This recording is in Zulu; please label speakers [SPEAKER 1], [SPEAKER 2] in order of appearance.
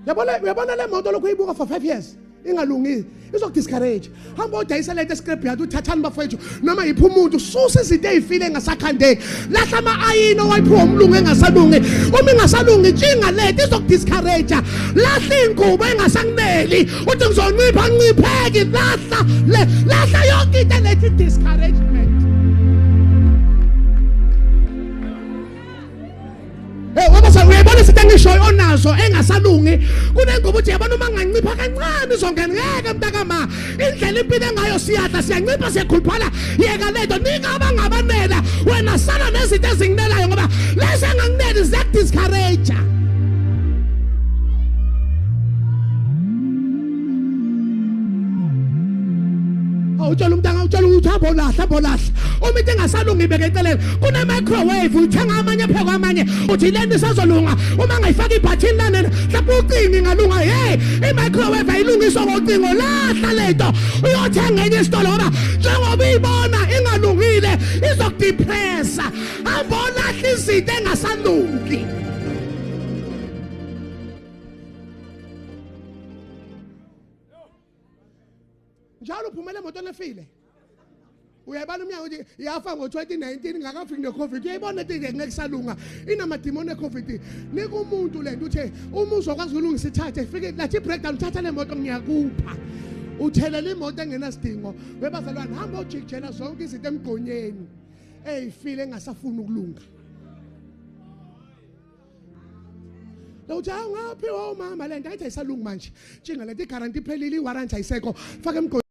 [SPEAKER 1] Uyabona le moto lokhu uyibuka for 5 years ingalungile, izokudiscourage. Hamba odayisa lento escrapyard, uthathani bafowethu, noma yiphi umuntu, susa izinto ezifile engasakhandeki, lahla ama-ayini owayiphiwa umlungu engasalungi. Uma ingasalungi tshinga lento, izokudiscourage. Lahla iy'ngubo engasakuneli, uthi ngizoncipha, ancipheki. Lahla le, lahla yonke into eletha i-discouragement. Uyayibona izinto engishoyo onazo engasalungi, kunengubo uthi yabona uma ngancipha kancane izongena, ngeke mntakama. Indlela impilo engayo, siyadla, siyancipha, siyakhuluphala. Yeka lento, nika abangabanela, wena sala nezinto ezinginelayo, ngoba lezi engangineli ziyakudiscourage. Utshela umntanga, utshela ukuthi hamba olahla, hamba olahla. Uma into engasalungi ibeke eceleni. Kune-microwave, uthenga amanye aphekwa amanye, uthi lento isazolunga uma ngayifaka ibhathini lana, mhlawumbe ucingo ingalunga. Hey, i-microwave ayilungiswa ngocingo. Lahla lento, uyothenga enye isitolo, ngoba njengoba uyibona ingalungile izokudepressa. Hamba olahla izinto engasalungi. Njalo uphumele emotweni efile, uyayibona umnyango ukuthi yafa ngo-2019 ngakafiki ne-COVID. Uyayibona into ngeke kusalunga, inamadimoni e-COVID. Nika umuntu lento, uthe uma uzokwazi ukulungisa ithathe, ifike lathi i-breakdown, uthatha le moto ngiyakupha. Uthelela imoto engenasidingo. Webazalwane, hamba ojikijela zonke izinto emgqonyeni ey'file engasafuni ukulunga. Uthi hawu, ngaphiwa umama lento, ayithi ayisalungi manje, tshinga lento, igaranti iphelile, iwarranty ayisekho, faka emgqonyeni.